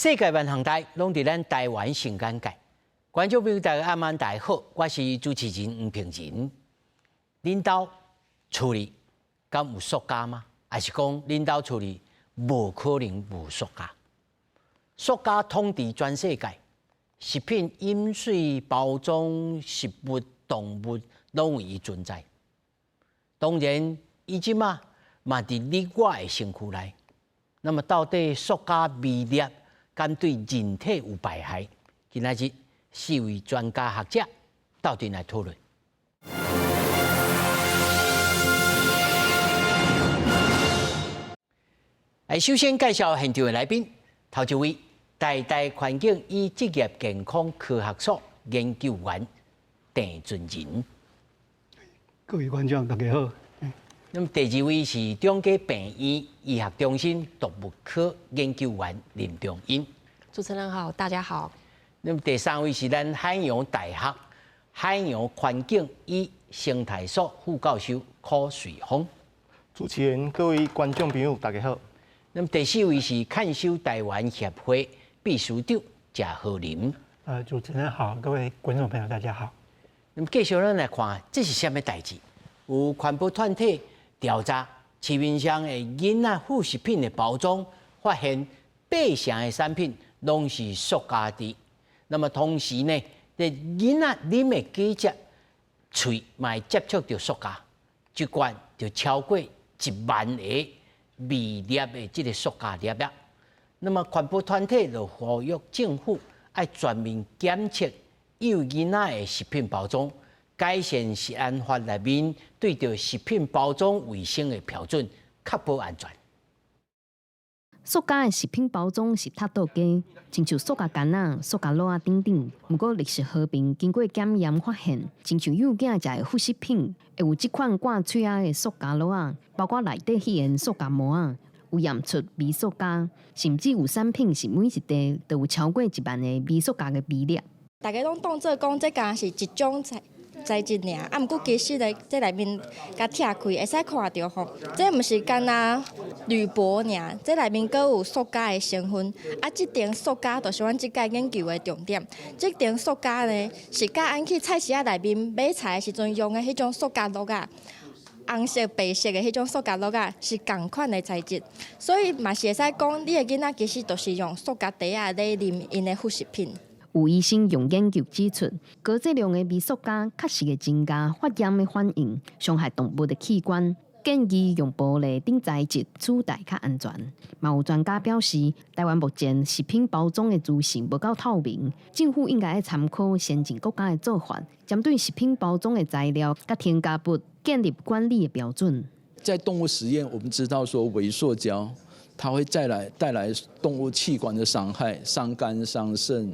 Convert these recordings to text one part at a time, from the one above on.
世界萬項代攏佇咱台灣上簡介。觀眾朋友大家暗暗大家好，我是主持人黃平仁。恁兜厝裡敢有塑膠嗎？抑是講恁兜厝裡無可能無塑膠？塑膠統治全世界，食品、飲水、包裝、食物、動物攏有伊存在。當然，伊這馬嘛佇你我的身軀內。那麼到底塑膠微粒敢對人體有排害？今仔日四位專家學者鬥陣來討論。來，首先介紹現場的來賓，頭一位，台大環境與職業健康科學所研究員鄭俊仁。各位觀眾大家好。那麼第二位是中繼病院醫學中心毒物科研究員林中英。主持人好，大家好。那麼第三位是咱海洋大學海洋環境與生態所副教授柯瑞峰。主持人、各位觀眾朋友，大家好。那麼第四位是看守台灣協會秘書長謝和林。主持人好，各位觀眾朋友大家好。那麼繼續咱來看，這是啥物代誌？有環保團體調查市面上的囡仔副食品的包裝，發現八成的產品攏是塑膠的。那麼同時呢，這囡仔啉的果汁，喙嘛會接觸著塑膠，一罐就超過1萬個微粒的這個塑膠粒仔。那麼環保團體就呼籲政府愛全面檢測幼囡仔的食品包裝，改善食安法內面對著食品包裝衛生的標準，確保安全。塑膠的食品包裝是踢倒雞，親像塑膠桿仔、塑膠簍仔等等。毋過綠色和平經過檢驗發現，親像幼囝食的副食品，會有這款掛喙仔的塑膠簍仔，包括內底彼個塑膠膜仔，有驗出微塑膠，甚至有產品是每一袋都有超過1萬個微塑膠的微粒。大家攏當做講這敢是一種材質爾，啊，毋過其實咧，這內面共拆開會使看著吼，這毋是干焦鋁箔爾，這內面閣有塑膠的成分。啊，這層塑膠就是阮這擺研究的重點。這層塑膠呢，是佮阮去菜市仔內面買菜的時陣用的彼種塑膠簍仔，紅色、白色的彼種塑膠簍仔是仝款的材質，所以嘛是會使講，你的囡仔其實就是用塑膠袋仔咧啉𪜶的副食品。有醫生用研究指出，高劑量的微塑膠確實會增加發炎的反應，傷害動物的器官。建議用玻璃等材質取代較安全。嘛有專家表示，台灣目前食品包裝的資訊無夠透明，政府應該參考先進國家的做法，針對食品包裝的材料佮添加物建立管理的標準。在動物實驗，我們知道說微塑膠，它會再來帶來動物器官的傷害，傷肝、傷腎。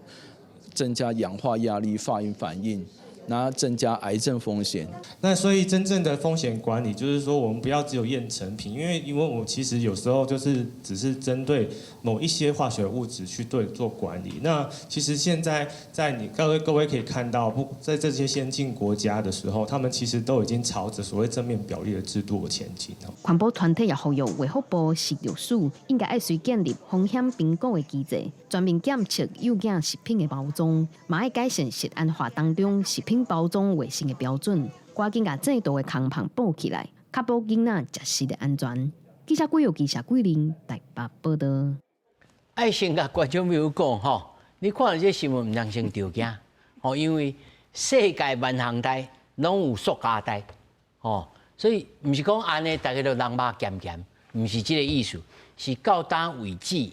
增加氧化壓力、發炎反應，然後增加癌症風險。那所以真正的風險管理，就是說我們不要只有驗成品，因為我其實有時候就是只是針對某一些化學物質去對做管理。那其實現在在你各位可以看到，不在這些先進國家的時候，他們其實都已經朝着所謂正面表列的制度前進。環保團體也呼籲衛福部食藥署應該愛隨建立風險評估的機制，全面檢測幼囝食品的包裝，嘛愛改善食安法當中食品包裝衛生的標準，趕緊共制度的空縫補起來，確保囡仔食食的安全。記者郭玉記者桂林台北報道。愛先共觀眾朋友講吼，你看著這新聞毋通先著驚吼，因為世界萬項代攏有塑膠袋吼，所以毋是講按呢，大家都人肉鹹鹹，毋是這個意思，是到今為止，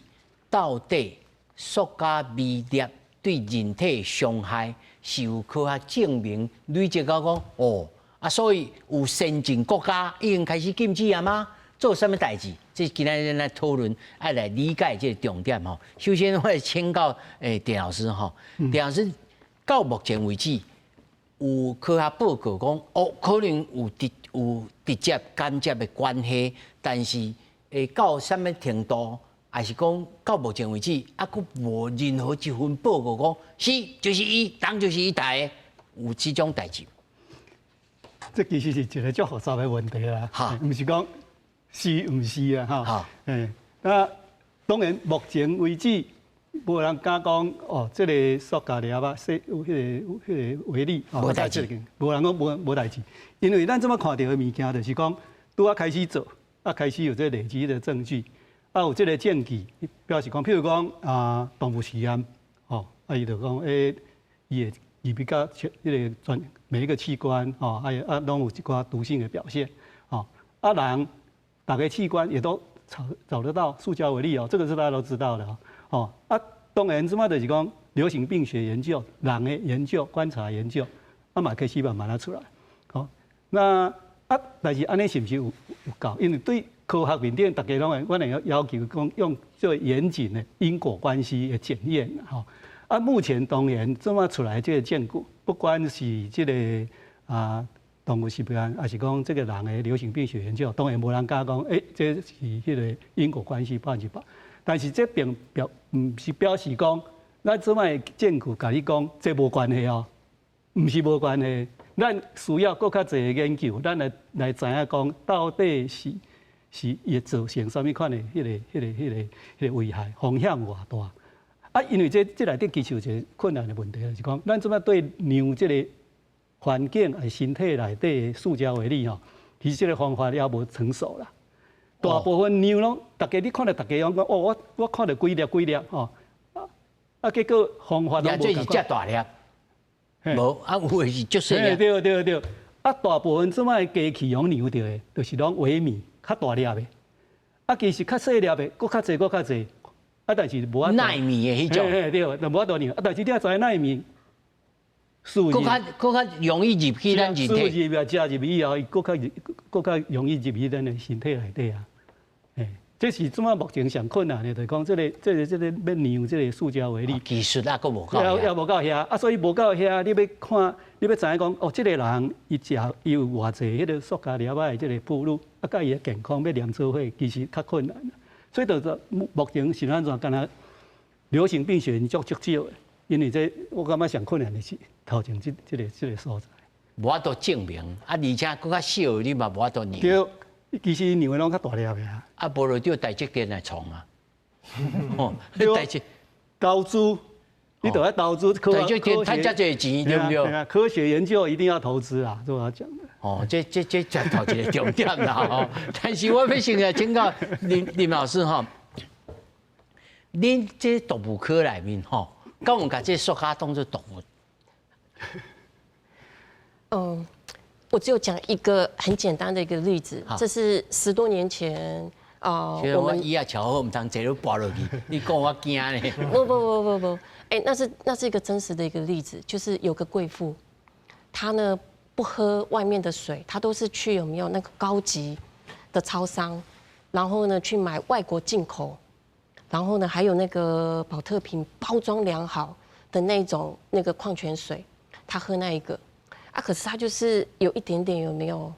到底塑膠微粒對人體傷害是有科學證明累積到講哦啊，所以有先進國家已經開始禁止啊嗎？做啥物代誌？這今仔日來討論，愛來理解這個重點吼。首先，我來請教鄭老師吼，鄭老師到目前為止有科學報告講，哦，可能有直接間接的關係，但是到啥物程度，還是講到目前為止，猶閣無任何一份報告講是就是伊，當就是伊帶的，有這種代誌。這其實是一個足複雜的問題啦，毋是講是毋是啊？哈，那當然目前為止，無人敢講哦，這个塑膠粒仔，說有彼个微粒，無代誌，無人講無代誌，因為咱這擺看著的物件，就是講拄仔開始做，啊開始有這累積的證據，啊有這个證據，表示講，譬如講啊動物實驗，哦，啊伊就講伊會入去到彼个全每一個器官，哦，啊啊攏有一寡毒性的表現，哦，啊人逐个器官也都找得到塑膠微粒哦，這個是大家都知道的哦，啊，當然這擺就是講流行病學研究、人的研究、觀察研究，啊嘛開始慢慢仔出來，好，那啊，但是按呢是毋是有夠？因為對科學面頂，大家攏會，阮會要求講用最嚴謹的因果關係的檢驗，吼。啊，目前當然這麼出來這個證據，不管是這個啊動物實驗，還是講這個人的流行病學研究，當然無人敢講，這是彼个因果關係100%。但是這並表毋是表示講，咱這擺證據共你講，這無關係哦，毋是無關係。咱需要閣較濟的研究，咱來知影講到底是會造成啥物款的彼个危害風險有偌大。啊，因為這內底其實有一個困難的問題，就是講，咱這擺對量這個環境啊身體內底的塑膠微粒吼，其實這個方法猶無成熟啦。大部分量攏，大家你看著大家攏講，哦，我看著幾粒幾粒吼，啊，結果方法攏無這是遮大粒，無啊，有的是足細粒。對對對，啊，大部分這擺機器用量著的，就是攏微米較大粒的，啊，其實較細粒的，閣較濟，閣較濟，啊，但是無法納米的彼種，對，就無法度量，啊，但是你也知影納米，閣較容易入去咱人體，入啊，食入去以後，伊閣較容易入去咱的身體內底啊。這是這擺目前上困難的，就是講這個欲量這个塑膠微粒技術啊，閣無夠，猶無夠遐啊，所以無夠遐，你欲看，你欲知影講，哦，這个人伊食伊有偌濟彼个塑膠粒仔的這个暴露，啊，佮伊的健康欲連做伙，其實較困難。所以就目前是按怎，敢若流行病學足足少的，因為這我感覺上困難的是頭前這个所在。無法度證明，啊，而且閣較小，你嘛無法度量。對，其實量的攏較大粒的啊。啊，無就叫台積電來創啊。哦，台積投資，你著愛投資。台積電趁遮濟錢，對毋對？科學研究一定要投資啊，這我要講的。哦，這頭一个重點啦吼。但是我欲先來請教林老師吼，恁這動物科內面吼，敢有共這塑膠當做動物？嗯，我只有講一個很簡單的一個例子，這是10多年前啊，我們椅仔翹好，毋通坐咧跋落去，你講我驚咧。不不不不不，哎，那是一個真實的一個例子，就是有個貴婦，她呢不喝外面的水，她都是去有沒有那個高級的超商，然後呢去買外國進口，然後呢還有那個寶特瓶包裝良好的那種那個礦泉水，她喝那一個。啊，可是他就是有一點點有沒有，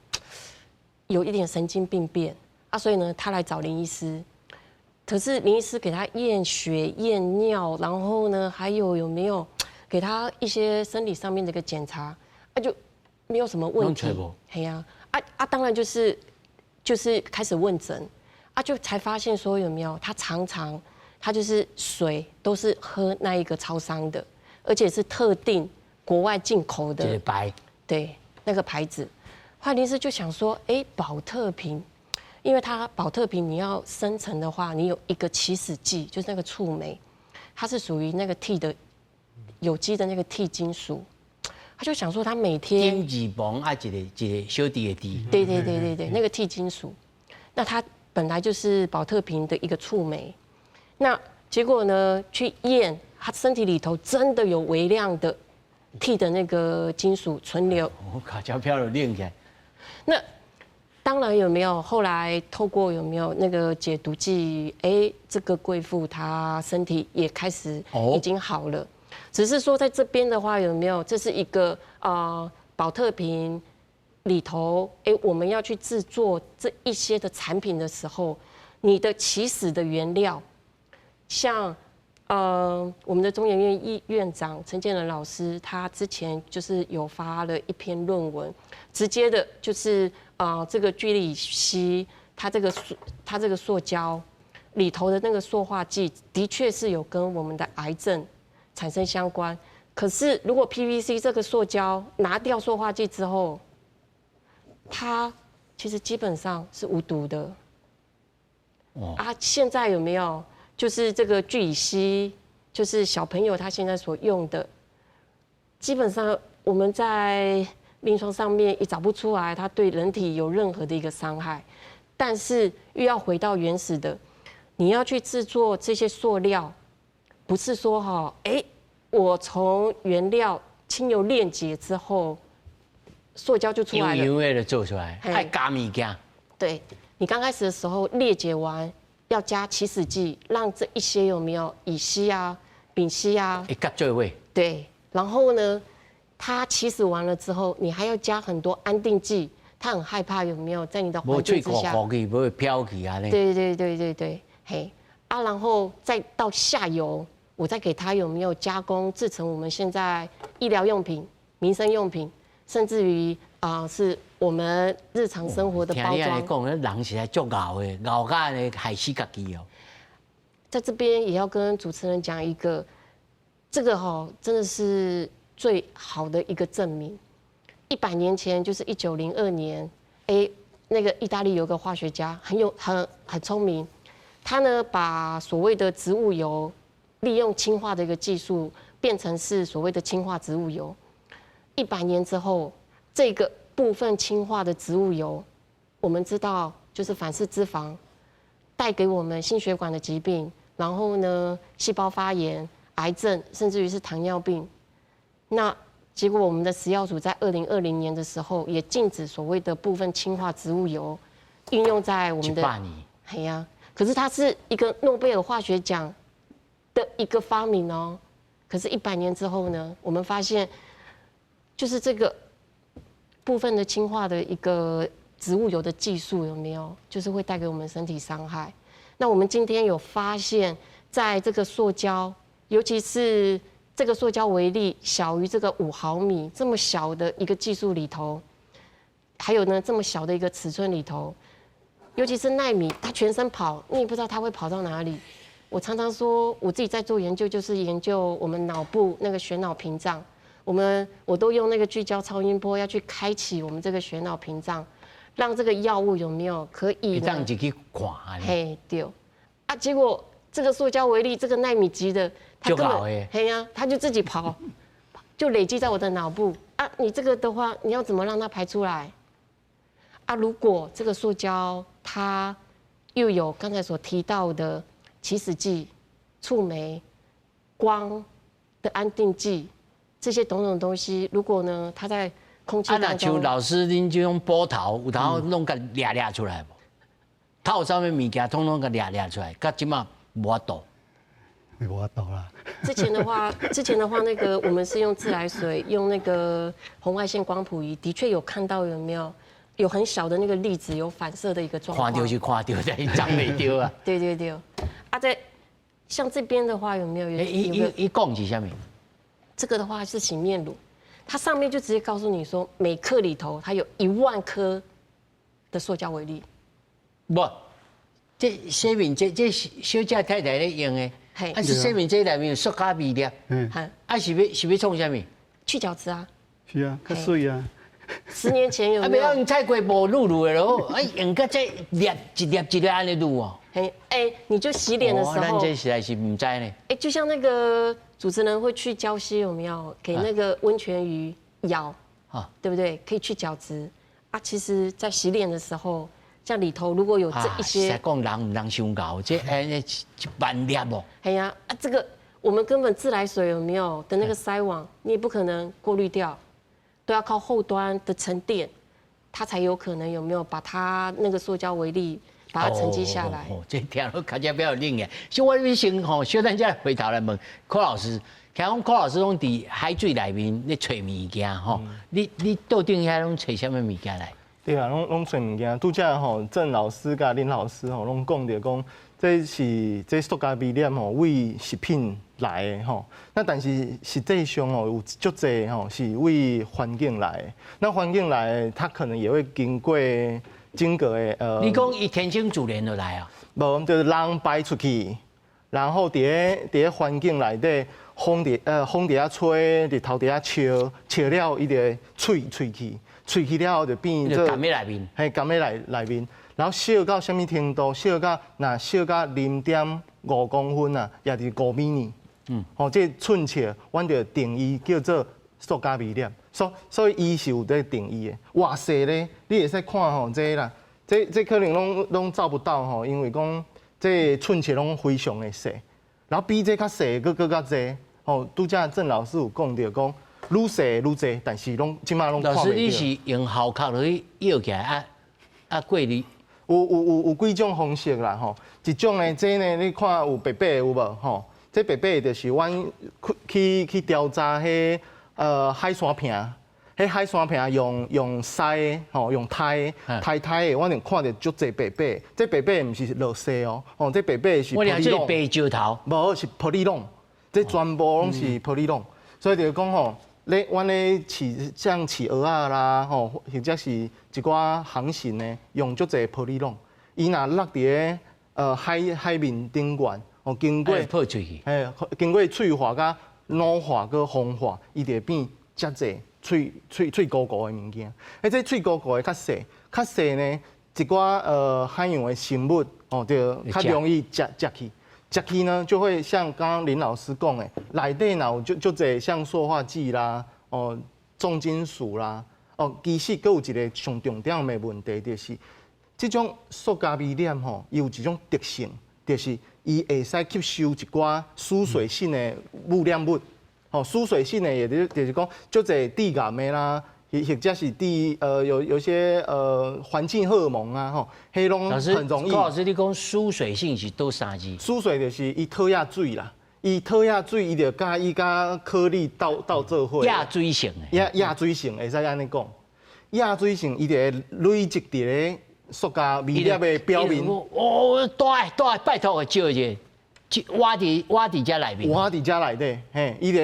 有一點神經病變啊，所以呢，他來找林醫師，可是林醫師給他驗血、驗尿，然後呢，還有沒有給他一些生理上面的一個檢查，啊，就沒有什麼問題。係啊，啊啊，當然就是開始問診，啊，就才發現說有沒有，他常常他就是水都是喝那一個超商的，而且是特定國外進口的。牌。對，那個牌子，後來林醫師就想說，哎，寶特瓶，因為它寶特瓶你要生成的話，你有一個起始劑，就是那個觸媒，它是屬於那個銻的有機的那個銻金屬，他就想說他每天金字旁啊，一个一个小弟的弟，對對對對對，那個銻金屬，那它本來就是寶特瓶的一個觸媒，那結果呢，去驗他身體裡頭真的有微量的銻的那個金屬存留，我卡膠票都練起來。那當然有沒有？後來透過有沒有那個解毒劑？哎，這個貴婦她身體也開始已經好了。只是說在這邊的話，有沒有？這是一個啊，寶特瓶裡頭，哎，我們要去製作這一些的產品的時候，你的起始的原料，像我們的中研院院長陳建仁老師，他之前就是有發了一篇論文，直接的就是啊，這個聚氯乙烯，它這個塑膠，裡頭的那個塑化劑的確是有跟我們的癌症產生相關。可是如果 PVC 這個塑膠拿掉塑化劑之後，它其實基本上是無毒的。啊，現在有沒有就是這個聚乙烯，就是小朋友他現在所用的，基本上我們在臨床上面也找不出來它對人體有任何的一個傷害。但是又要回到原始的，你要去製作這些塑料，不是說哈，哎，我從原料經由裂解之後，塑膠就出來了。因為的做出來，愛加物件。對，你剛開始的時候裂解完，要加起始劑，讓這一些有沒有乙烯啊、丙烯啊，會夾做伙。對，然後呢，它起始完了之後，你還要加很多安定劑，他很害怕有沒有在你的環境之下，無去，無會飄去啊。對對對對對，嘿啊，然後再到下游，我再給他有沒有加工製成我們現在醫療用品、民生用品，甚至於啊，是我們日常生活的包裝。聽你按呢講，人實在足𠢕的，𠢕甲按呢害死家己哦。在這邊也要跟主持人講一個，這個哈真的是最好的一個證明。100年前，就是1902年，哎，那個意大利有個化學家，很有很很聰明，他呢把所謂的植物油利用氫化的一個技術，變成是所謂的氫化植物油。100年之後，這個部分氫化的植物油，我們知道就是反式脂肪帶給我們心血管的疾病，然後呢細胞發炎、癌症，甚至於是糖尿病。那結果我們的食藥署在2020年的時候，也禁止所謂的部分氫化植物油運用在我們的。100年。係啊，可是它是一個諾貝爾化學獎的一個發明哦。可是，100年之後呢，我們發現，就是這個部分的氫化的一個植物油的技術有沒有，就是會帶給我們身體傷害。那我們今天有發現，在這個塑膠，尤其是這個塑膠微粒小於這個5毫米這麼小的一個技術裡頭，還有呢這麼小的一個尺寸裡頭，尤其是奈米，它全身跑，你也不知道它會跑到哪裡。我常常說，我自己在做研究，就是研究我們腦部那個血腦屏障。我都用那個聚焦超音波要去開啟我們這個血腦屏障，讓這個藥物有沒有可以這樣子去看。嘿，對。啊，結果這個塑膠微粒，這個奈米級的，它根本，嘿呀，它就自己跑，就累積在我的腦部。啊，你這個的話，你要怎麼讓它排出來？啊，如果這個塑膠它又有剛才所提到的起始劑、觸媒、光的安定劑這些種種東西，如果呢，它在空氣當中，啊，若像老師恁這種波頭有通攏共掠掠出來無？透啥物物件，統統共掠掠出來，到這馬無法度。無法度啦。之前的話，那個我們是用自來水，用那個紅外線光譜儀，的確有看到有沒有有很小的那個粒子有反射的一個狀況。看到是看到，但是裝袂著啊。對對對，啊，在像這邊的話，有沒有？伊伊伊講是啥物？這個的話是洗面乳，它上面就直接告訴你說，每克裡頭它有1萬顆的塑膠微粒。無，這洗面這小姐太太咧用的，啊是洗面這內面有塑膠微粒，啊是欲創啥物？去角質啊。是啊，較媠啊。 10年前有沒有？啊，袂用菜瓜布滷滷的咯，哎，用甲這粒一粒一粒按呢滷哦。嘿，哎，你就洗臉的時候。咱這實在是毋知呢。哎，就像那個主持人會去礁溪有沒有？給那個溫泉魚咬，對不對？可以去角質啊。其實，在洗臉的時候，像裡頭如果有這一些，講人毋通傷𠢕，這哎一萬粒哦。係呀，啊，這個我們根本自來水有沒有的那個篩網，你也不可能過濾掉，都要靠後端的沉澱，它才有可能有沒有把它那個塑膠微粒把它沉積下來。哦，這聽落較較比較冷嘅。所以我先吼，小等下回頭來問柯老師，聽講柯老師攏佇海水內面咧揣物件吼，你桌頂遐攏揣啥物物件來？對啊，攏攏揣物件。拄才吼，鄭老師佮林老師吼，攏講著講，這是這塑膠微粒吼，為食品來的吼。那但是實際上吼，有足濟吼是為環境來的。那環境來的，它可能也會經過整個的你講伊天生自然就來啊？無，就是人排出去，然後佇咧環境內底，風佇遐吹，日頭佇遐照，照了伊就會脆脆去，脆去了後就變做含佇內面，嘿，含佇內面，然後燒到啥物程度？燒到若燒到0.5公分啊，也就是5米。吼，這寸尺，阮就定義叫做塑膠微粒，所以伊是有這個定義的。偌細咧，你會使看吼，這啦，這可能攏照不到吼，因為講這寸尺攏非常的細，然後比這較細，閣閣較濟。吼，拄才鄭老師有講著講，愈細愈濟，但是攏這馬攏看老師，你是用喉殼落去舀起來啊啊過濾？有幾種方式啦吼，一種呢，這呢你看有白白的有無吼？這白白的就是阮去調查彼海山坪，彼海山坪用篩的吼，用篩的，篩篩的，阮就看著足濟白白。這白白毋是落雪哦，吼，這白白是我聽這白石頭，無是玻璃籠，這全部攏是玻璃籠，所以就是講吼，咧阮咧飼像飼蚵仔啦，吼，或者是一寡航行的，用足濟玻璃籠，伊若落佇咧海面頂懸，哦，經過破碎去，嘿，經過脆化佮老化佮風化，伊就會變遮濟脆脆脆糊糊的物件。欸，這脆糊糊的較細，較細呢，一寡海洋的生物哦，就較容易食食去。食去呢，就會像剛剛林老師講的，內底若有足濟像塑化劑啦，哦，重金屬啦，哦，其實閣有一個上重點的問題，就是這種塑膠微粒吼，伊有一種特性，就是伊會使吸收一寡疏水性的污染物，吼，疏水性的，也就是講，足濟致癌的啦，或者是致有些環境荷爾蒙啊，吼，彼攏很容易。高老師，你講疏水性是佗三字？疏水就是伊討厭水啦，伊討厭水，伊就佮伊佮顆粒鬥鬥做伙。亞水性的。亞水性會使按呢講，亞水性伊就會累積佇咧塑膠微粒的表面。哦，大大拜託照一下，挖佇遮內面。挖佇遮內底，嘿，伊就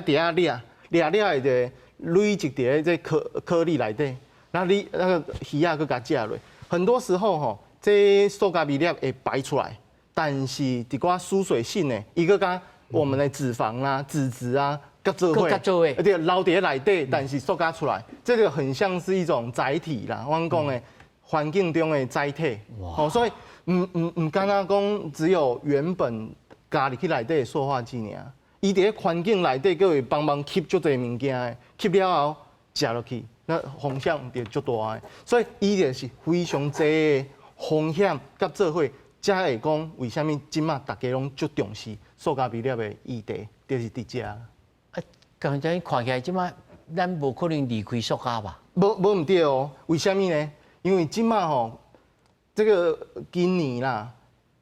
佇遐掠掠掠，伊就累積佇咧這顆粒內底，那你那個魚仔閣共食落，很多時候吼，這塑膠微粒會排出來，但是一寡疏水性的，伊閣佮我們的脂肪啊、脂質啊，佮做伙，而且留佇咧內底，但是塑膠出來，這個很像是一種載體啦，我講的環境中的載體。哦，所以毋敢若講只有原本加入去內底的塑化劑爾。伊佇咧環境內底，閣會幫忙吸足濟物件的，吸了後食落去，那風險就足大的。所以伊就是非常濟的風險佮做伙，才會講為啥物這馬大家攏足重視塑膠微粒的議題，就是佇遮。啊，剛才看起來這馬咱無可能離開塑膠吧？無毋對哦，為啥物呢？因為這馬吼，這個今年啦，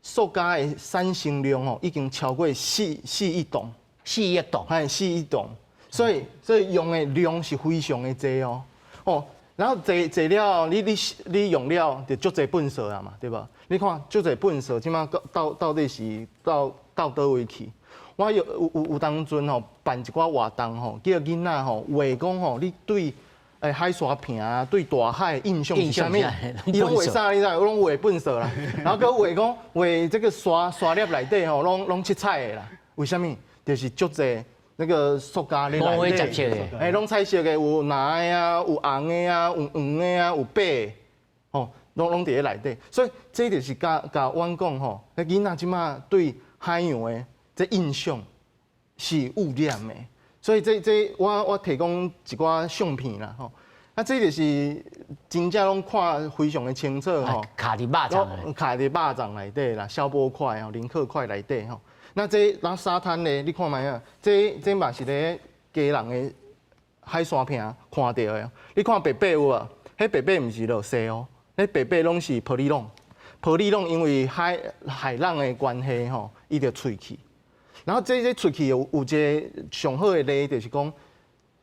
塑膠的產生量吼已經超過四億噸。 4億噸，係4億噸，所以用的量是非常的濟哦。哦，然後濟濟了，你用了就足濟糞埽啊嘛，對無？你看足濟糞埽，這馬到底是到佗位去？我有當陣吼辦一寡活動吼，叫囡仔吼畫講吼，你對海沙坪啊，對大海的印象是啥物？伊攏畫啥？你知？攏畫糞埽啦，然後閣畫講畫這個沙粒內底吼，攏七彩的啦。為啥物？就是足濟那個塑膠咧內底，欸，攏彩色的，有藍的啊，有紅的啊，有黃的啊，有白的，吼，攏佇咧內底。所以這就是共阮講吼，彼囡仔這馬對海洋的這印象是污染的。所以這我提供一寡相片啦，吼。啊，這就是真正攏看非常的清楚吼。卡佇肉粽，卡佇肉粽內底啦，消波塊吼，林克塊內底吼。那這咱沙灘呢？你看覓啊？這嘛是咧基隆的海沙坪看著的。你看白白有無？彼白白毋是落沙哦，彼白白攏是玻璃籠。玻璃籠因為海浪的關係吼，伊就碎去。然後這出去有一個上好的例，就是講，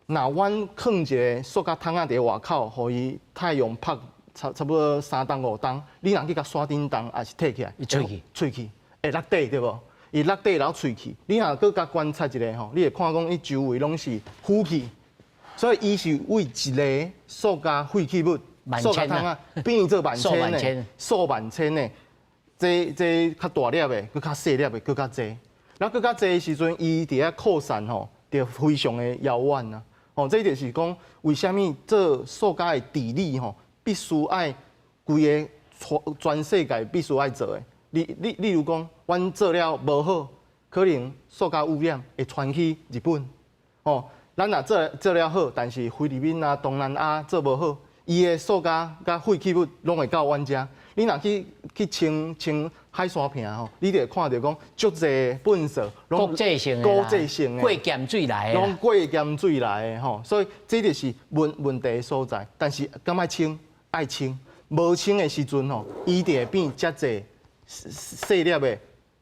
若阮囥一個塑膠桶仔佇外口，予伊太陽曬差不多3冬5冬，你若去共山頂動，抑是提起來，碎去，碎去，會落底對無？伊落底然後碎去，你若閣共觀察一下吼，你會看講伊周圍攏是浮起，所以伊是為一个塑膠廢棄物、塑膠桶仔變做萬千的、數萬千的。這較大粒的，閣較細粒的，閣較濟。然後閣較濟的時陣，伊佇遐擴散吼，就非常的遙遠啊。吼，這就是講為啥物做塑膠的治理吼，必須愛規個全世界必須愛做的。例如講，阮做了無好，可能塑膠污染會傳去日本。吼，咱若做了好，但是菲律賓啊、東南亞做無好，伊的塑膠佮廢棄物攏會到阮遮。你若去清清海沙坪吼，你就會看著講足濟糞掃，國際性的，國際性的，過鹹水來的，攏過鹹水來的吼，所以這就是問題的所在。但是敢愛清愛清，無清的時陣吼，伊就會變遮濟細粒的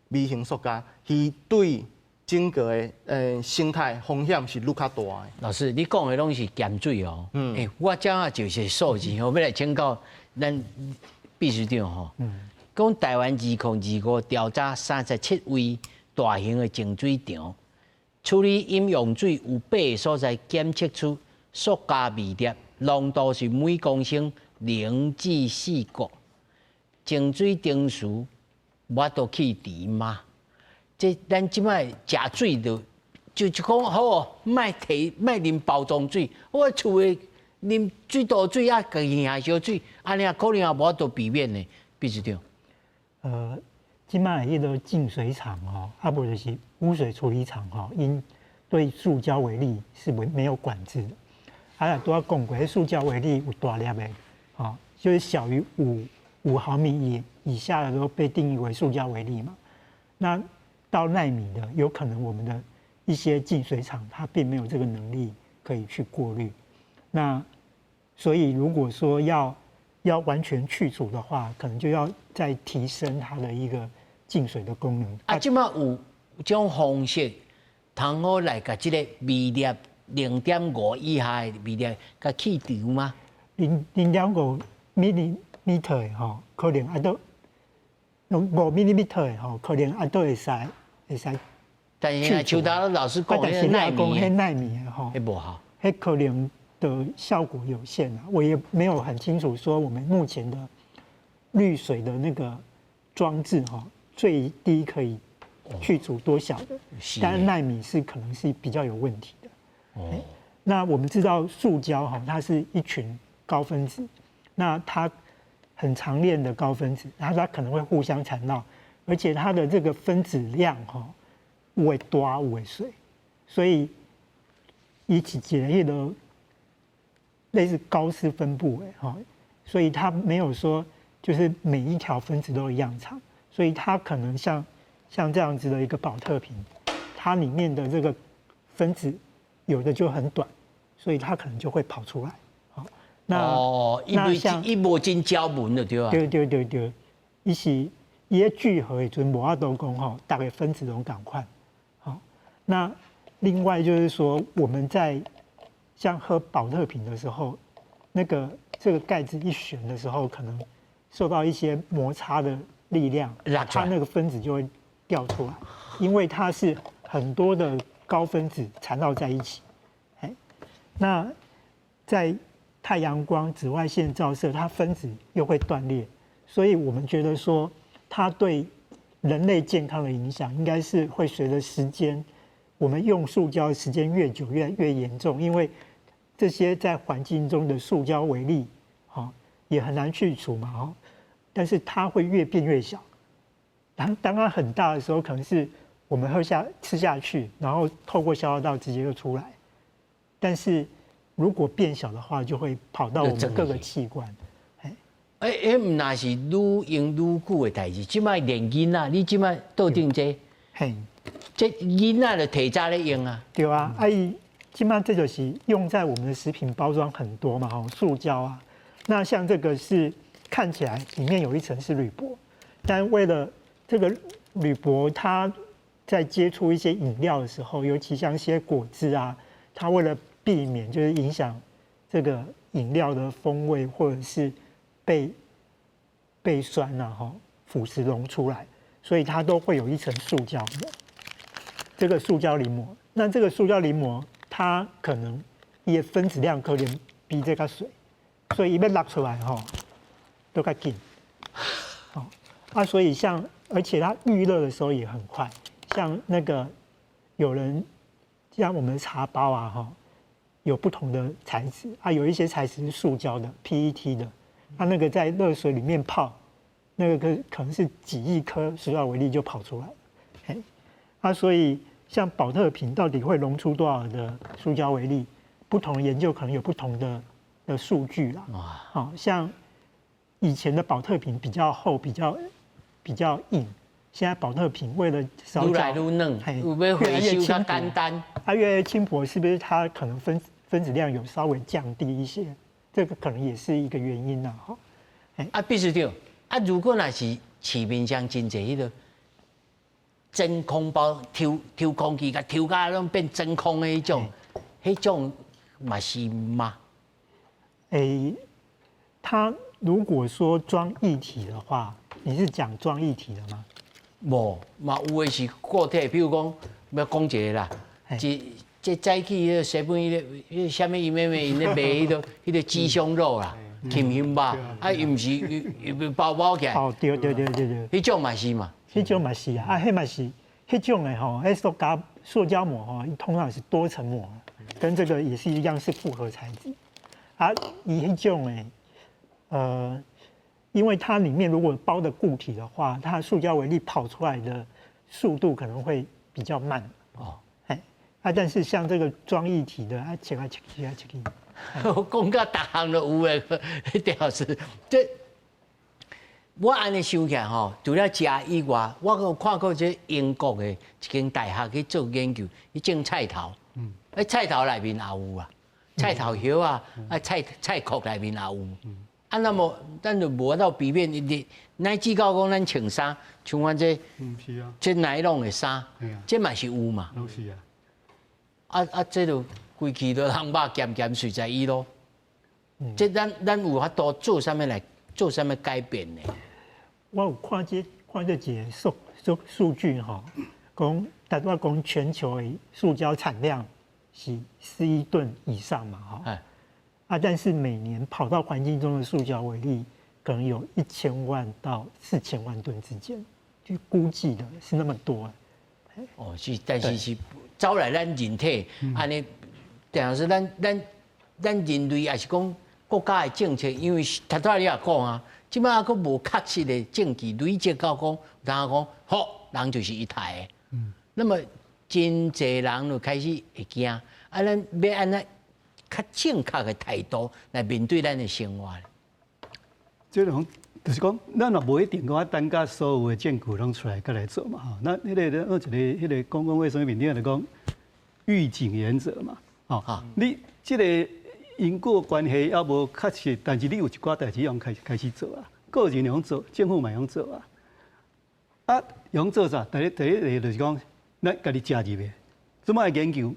微型塑膠，伊對整個的生態風險是愈較大的。老師，你講的攏是鹹水哦。欸，我這下就是數字，我欲來請教咱秘書長吼。講台灣2025調查37位大型的淨水廠，處理飲用水有八个所在檢測出塑膠微粒濃度是每公升0至4個，淨水程序無法度去除嗎？這咱這擺食水就講好，莫提莫啉包裝水，我厝的啉水道水啊，家己瓦燒水，按呢可能也無法度避免的，秘書長。這擺彼个淨水廠哦，啊無就是污水處理廠吼，𪜶對塑膠微粒是沒有管制的。啊，拄仔講過，塑膠微粒有大粒的，吼，就是小於5毫米以下的都被定義為塑膠微粒嘛。那到奈米的，有可能我們的一些淨水廠它並沒有這個能力可以去過濾。那所以如果說要完全去除的話，可能就要再提升它的一個淨水的功能。啊，這擺有這種方式，通好來共這個微粒0.5以下的微粒，共去除嗎？0.5 millimeter 吼，可能啊都5 millimeter 吼，可能啊都會使會使。但是像頭老師講，但是奈米，奈米的吼，彼無效，彼可能的效果有限啊。我也沒有很清楚說我們目前的濾水的那個裝置哈，最低可以去除多小的？但是奈米是可能是比較有問題的。哦，那我們知道塑膠哈，它是一群高分子，那它很長鏈的高分子，然後它可能會互相纏繞，而且它的這個分子量哈，有的大有的細，所以伊是一個彼個類似高斯分布的哈，所以它沒有說就是每一條分子都一樣長，所以它可能像這樣子的一個寶特瓶，它裡面的這個分子有的就很短，所以它可能就會跑出來。好，那哦，那像伊無真膠紋的對吧？對對對對，伊是伊咧聚合的時陣無法度講吼，逐个分子攏仝款。好，那另外就是說，我們在像喝寶特瓶的時候，那個這個蓋子一旋的時候，可能受到一些摩擦的力量，它那個分子就會掉出來，因為它是很多的高分子纏繞在一起。哎，那在太陽光、紫外線照射，它分子又會斷裂，所以我們覺得說，它對人類健康的影響，應該是會隨着時間，我們用塑膠的時間越久越嚴重，因為這些在環境中的塑膠微粒，也很難去除嘛，哦，但是它會越變越小。當它很大的時候，可能是我們喝下吃下去，然後透過消化道直接就出來。但是如果變小的話，就會跑到我們各個器官。欸欸，毋但是愈用愈久的代誌，這擺連囡仔，你這擺桌頂這，嘿，這囡仔就提早咧用啊。對啊，啊伊這擺這就是用在我們的食品包裝很多嘛，吼，塑膠啊。那像這個是看起來裡面有一層是鋁箔，但為了這個鋁箔，它在接觸一些飲料的時候，尤其像一些果汁啊，它為了避免就是影響這個飲料的風味，或者是被酸啊吼腐蝕溶出來，所以它都會有一層塑膠膜。這個塑膠淋膜，那這個塑膠淋膜，它可能伊的分子量可能比這較細，所以伊欲落出來吼都較緊。啊，所以像而且它遇热的时候也很快，像那个有人像我们茶包啊哈，有不同的材质啊，有一些材质是塑胶的 PET 的，它那个在热水里面泡，那个可能是几亿颗塑胶微粒就跑出来了，嘿，啊，所以像保特瓶到底会溶出多少的塑胶微粒，不同的研究可能有不同的数据啦。哇，好像以前的保特瓶比较厚，比较硬，现在保特瓶为了少愈來愈軟，有欲回收較簡單。它越來越輕薄，是不是它可能分子量有稍微降低一些？這個可能也是一個原因啦。哈，啊，秘書長，啊，如果若是市面上真濟彼個真空包，抽抽空氣，共抽甲攏變真空的彼種，彼種嘛是嗎？欸，它如果說裝液體的話，你是講裝液體的嗎？無，嘛有的是固體，比如講，欲講一個啦，這早起彼個7-彼個啥物伊妹妹𪜶咧賣彼個雞胸肉啦，禽胸肉，啊，伊毋是伊包包起來。哦，對對對對對。彼種嘛是嘛？彼種嘛是啊，啊，彼嘛是，彼種的吼，彼塑膠膜吼，通常是多層膜，跟這個也是一樣是複合材質。啊，伊彼種的，因為它裡面如果包的固體的話，它塑膠微粒跑出來的速度可能會比較慢。哦，哎，啊，但是像這個裝液體的，啊，切啊切去啊切去。我講到逐項都有的，屌是這我按呢想起來吼，除了食以外，我閣有看過這英國的一間大學去做研究，伊種菜頭，欸，菜頭內面也有啊，菜頭葉啊，啊菜殼內面也有。啊，那麼咱就無法度避免伊，乃至到講咱穿衫，像阮這，這尼龍的衫，這嘛是有嘛。攏是啊。啊啊，這就規氣都人肉鹹鹹隨在伊咯。這咱有法度做啥物來做啥物改變呢？我有看這一個數據吼，講大概講全球的塑膠產量是4億噸以上嘛，吼。啊，但是每年跑到環境中的塑膠微粒可能有1000萬到4000萬噸之間，就估計的是那麼多。哦，是，但是是走來咱人體，按呢，等於是咱人類也是講國家的政策，因為頭拄仔你也講啊，這擺閣無確實的證據累積到講，然後講好，人就是伊刣的。那麼真濟人就開始會驚，啊，咱欲按怎較正確的態度來面對咱的生活。這種就是講，咱也無一定講等甲所有的證據攏出來，閣來做嘛。吼，那彼個我一個彼個公共衛生面頂就講預警原則嘛。吼，你這個因果關係猶無確實，但是你有一寡代誌用開始做啊，個人用做，政府嘛用做啊。啊，用做啥？第一個就是講，咱家己食入的，怎麼來研究？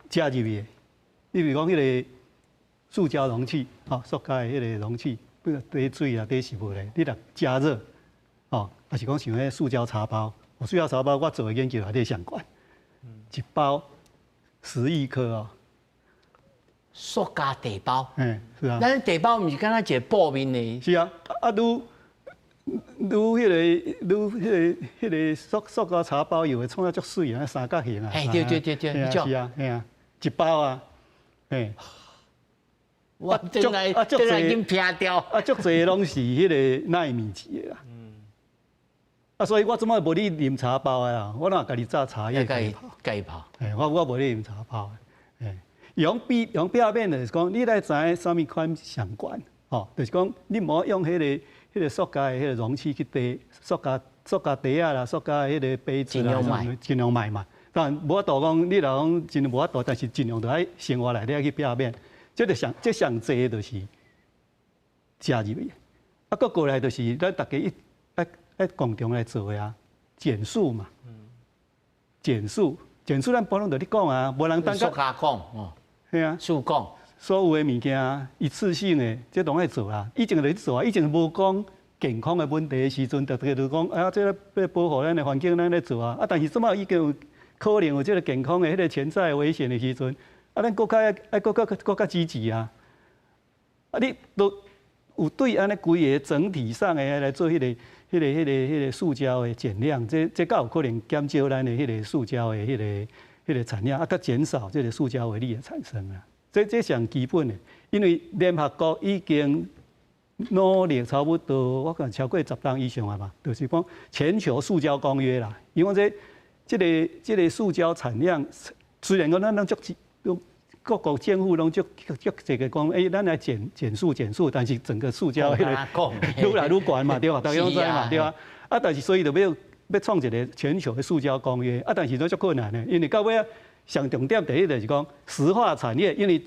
食入去的，你比如講彼個塑膠容器，吼，塑膠的彼個容器，比如裝水啊、裝食物咧，你若加熱，吼，抑是講像彼塑膠茶包，塑膠茶包我做的研究內底上懸，一包10億顆哦。塑膠茶包，嗯，是啊。咱茶包毋是敢若一個布面的。是啊，啊，愈愈彼個塑膠茶包有的創啊足媠啊，三角形啊。嘿，對對對對，是啊，嘿啊，一包啊，嘿。我真來真來緊撇掉。啊，足濟攏是彼個奈米級的啦。啊，所以我怎麼無咧啉茶包的啦？我哪家己榨茶葉家己家己泡。嘿，我無咧啉茶包的。嘿，用比用表面就是講，你來知影啥物款上懸，吼，就是講你毋好用彼個塑膠的彼個容器去提塑膠袋仔啦，塑膠的彼個杯子啦，盡量莫嘛。當然無法度講，你若講真無法度，但是盡量著愛生活內底去避免。這就上這上濟就是食入去，啊，閣過來就是咱逐家一愛共同來做的啊，減塑嘛，減塑減塑，咱普通就咧講啊，無人等塑膠講哦，係啊，塑講，所有的物件一次性的，這攏愛做啊。以前就咧做啊，以前無講健康的問題的時陣，逐家就講啊，這個欲保護咱的環境，咱咧做啊。啊，但是這擺已經有可能有這個健康的彼個潛在危險的時陣，啊，咱閣較愛閣較閣較積極啊。啊，你都有對按呢規个整體上的來做彼個塑膠的減量，這較有可能減少咱的彼個塑膠的彼個產量，啊，閣減少這個塑膠微粒的產生啊。這上基本的，因為聯合國已經努力差不多，我看超過10冬以上啊嘛，就是講全球塑膠公約啦。因為這個塑膠產量，雖然講咱攏足各國政府攏足足這個講，咱來減塑減塑，但是整個塑膠彼個愈來愈懸嘛，對吧？大家攏知嘛，對吧？啊，但是所以就欲創一個全球的塑膠公約，啊，但是都足困難的，因為到尾仔上重點第一就是講石化產業，因為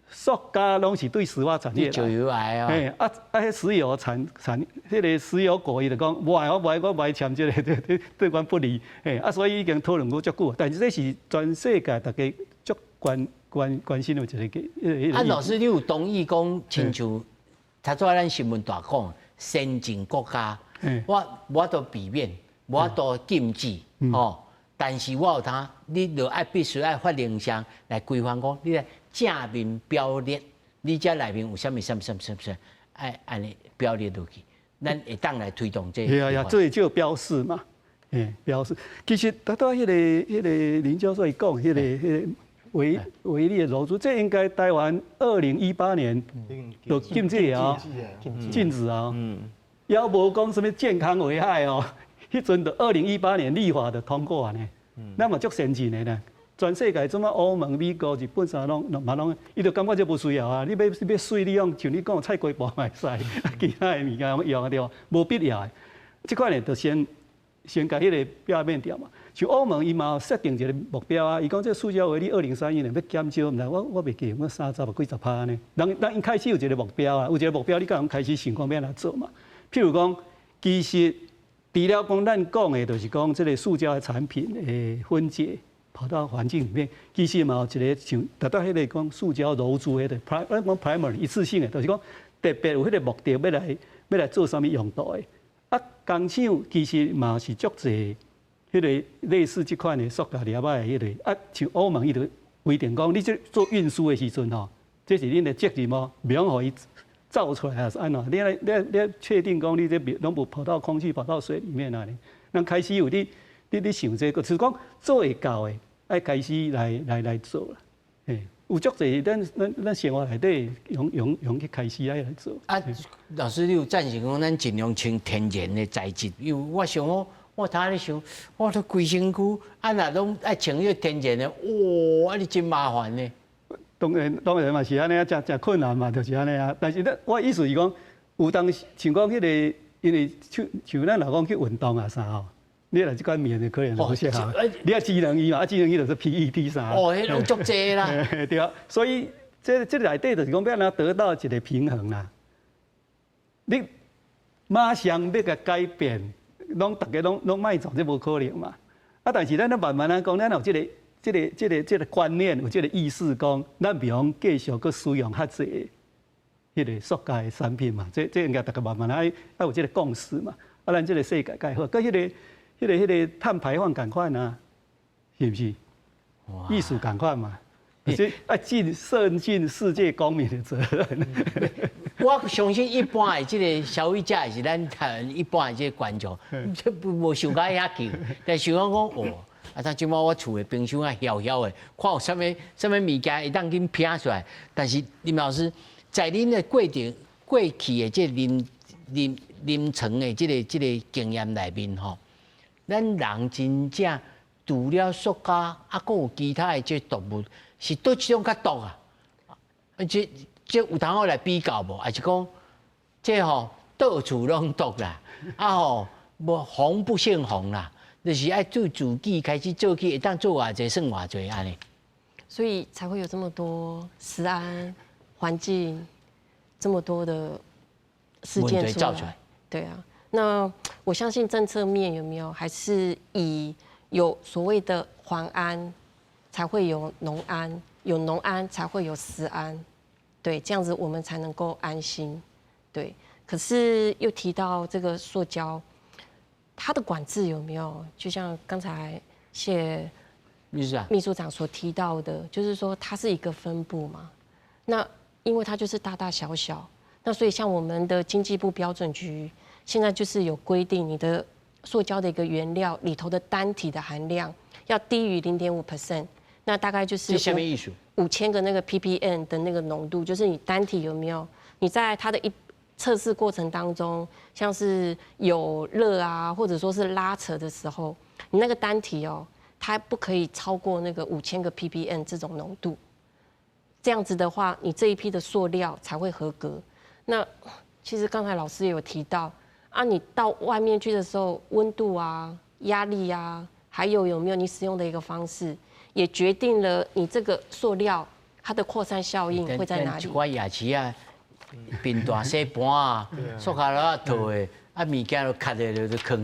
塑膠攏是對石化產業就油來啊，嘿，啊啊，彼石油產產，彼個石油國伊就講，無愛我無愛我無愛簽這個，對阮不利，嘿，啊，所以已經討論過足久，但是這是全世界大家足關心的一個。啊，老師，你有同意講，親像頭拄仔咱新聞大講，先進國家，我無法度避免，無法度禁止，吼，但是我有通，你就愛必須愛法令上來規範講，你來正面標列，你這內面有啥物啥物啥物啥物，愛按呢標列落去，咱會當來推動這個。係啊，這就標示嘛，標示。其實頭拄仔彼個林教授伊講，彼個微粒的柔珠，這應該台灣2018年就禁止啊，禁止啊，猶無講啥物健康危害哦。彼陣就二零一八年立法就通過啊呢，咱嘛足先進的呢。全世界怎啊歐盟、美國、日本啥攏嘛攏，伊就感覺這無需要啊。你欲欲水，你用像你講菜瓜布嘛會使，其他的物件攏用對無？無必要的。這款呢，就先共彼個表面掉嘛。像歐盟伊嘛設定一個目標啊，伊講這塑膠微粒2031年欲減少，毋知我袂記，我三十幾十趴呢。人𪜶開始有一個目標啊，有一個目標，你才會開始想講欲按怎做嘛。譬如講，其實除了講咱講的，就是講這個塑膠的產品的分解跑到環境裡面，其實嘛有一個像達到彼個講塑膠柔珠彼個，咱講 primary 一次性的，就是講特別有彼個目的欲來做啥物用途的。啊，工廠其實嘛是足濟彼個類似這款的塑膠粒仔的彼個，啊，像歐盟伊就規定講，你這做運輸的時陣吼，這是恁的責任哦，袂用予伊造出來還是按怎？你確定講你這攏無跑到空氣、跑到水裡面啊？咱開始有你想這個，就是講做會到的，愛開始來做啦。嘿，有足濟咱生活內底用去開始愛來做。啊，老師，你有贊成講咱盡量穿天然的材質？因為我想我我頭咧想，我都規身軀啊，若攏愛穿彼個天然的，哇，啊你真麻煩呢。當然當然嘛是按呢啊，誠誠困難嘛，就是按呢啊。但是咧，我意思是講，有當時像講彼個，因為像像咱若講去運動啊啥吼，你若這款棉的可能無適合。你愛機能衣嘛，啊機能衣就是 PET 啥。哦，彼攏足濟啦。對啊，所以這內底就是講欲按怎得到一個平衡啦。你馬上欲共改變，攏逐家攏攏莫做，這無可能嘛。啊，但是咱咧慢慢仔講，咱有這個觀念，有這個意識，講咱袂用繼續閣使用較濟彼個塑膠的產品嘛。這應該逐家慢慢愛愛有這個共識嘛。啊，咱這個世界較好，佮彼個碳排放仝款啊，是毋是？意思仝款嘛。是愛盡善盡世界公民的責任。我相信一般的這個消費者，是咱台灣一般的這個觀眾，這無想到遐久，但想講講哦。啊！但這擺我厝的冰箱啊，曉曉的，看有啥物啥物物件會當緊拼出來。但是林老師，在恁的過程過去的這臨床的這個經驗內面吼，咱人真正除了塑膠，啊，閣有其他的這毒物，是佗一種較毒啊？這有通好來比較無？還是講這吼到處攏毒啦？啊吼，無防不勝防啦。就是愛對自己開始做起，會當做偌濟算偌濟按呢。所以才會有這麼多食安環境這麼多的事件出來。對啊，那我相信政策面有沒有，還是以有所謂的環安，才會有農安，有農安才會有食安，對，這樣子我們才能夠安心。對，可是又提到這個塑膠。它的管制有沒有？就像剛才謝秘書長秘書長所提到的，就是說它是一個分布嘛。那因為它就是大大小小，那所以像我們的經濟部標準局現在就是有規定，你的塑膠的一個原料裡頭的單體的含量要低於0.5%，那大概就是這啥物意思？ 5000個那個 ppm 的那個濃度，就是你單體有沒有？你在它的一測試過程當中，像是有熱啊，或者說是拉扯的時候，你那個單體哦，它不可以超過那個五千個 ppm 這種濃度。這樣子的話，你這一批的塑料才會合格。那其實剛才老師也有提到啊，你到外面去的時候，溫度啊、壓力啊，還有有沒有你使用的一個方式，也決定了你這個塑料它的擴散效應會在哪裡。一寡夜市啊，便大洗盤啊，塑膠袋套的，啊物件都卡的就囥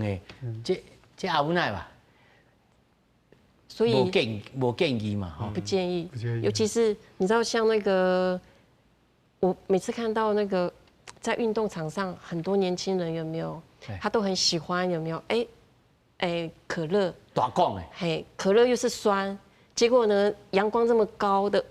的，這阿有奈吧？所以無建議嘛，不建議，尤其是你知道，像那個，我每次看到那個在運動場上很多年輕人有沒有？他都很喜歡有沒有？哎哎，可樂大罐的，嘿，可樂又是酸，結果呢，陽光這麼高的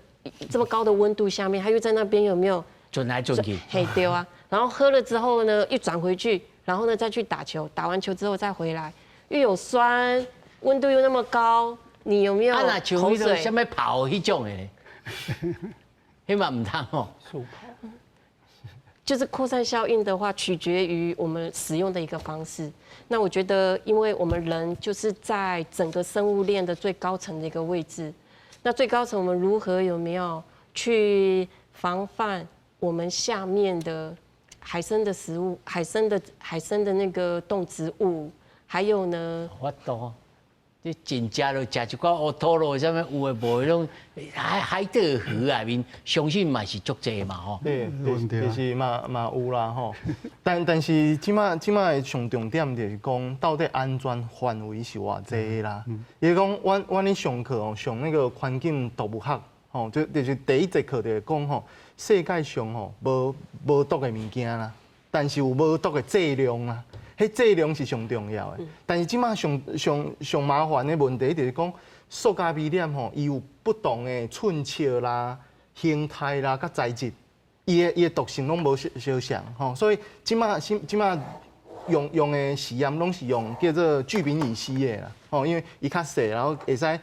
溫度下面，他又在那邊有沒有？轉來轉去，嘿對啊，然後喝了之後呢，又轉回去，然後呢再去打球，打完球之後再回來，又有酸，溫度又那麼高。你有沒有口水？啥物泡彼種的，彼嘛毋通哦。就是擴散效應的話，取決於我們使用的一個方式。那我覺得，因為我們人就是在整個生物鏈的最高層的一個位置，那最高層我們如何有沒有去防範我們下面的海生的食物、海生的那個動植物，還有呢？我懂。你真食就食一寡烏土咯，啥物有的無的攏海底河內面，相信嘛是足濟嘛吼。對，就是嘛有啦吼。但是這馬的上重點就是講，到底安全範圍是偌濟啦？伊講，阮咧上課哦，上那個環境毒物學吼，就是第一節課就是講吼，世界上吼無毒的物件啦，但是有無毒的劑量啦。彼劑量是上重要的，但是這馬上上上麻煩的問題就是講，塑膠微粒吼，伊有不同的寸尺啦、形態啦、佮材質，伊的毒性攏無相像吼，所以這馬用的實驗攏是用叫做聚苯乙烯的啦，吼，因為伊較細，然後會使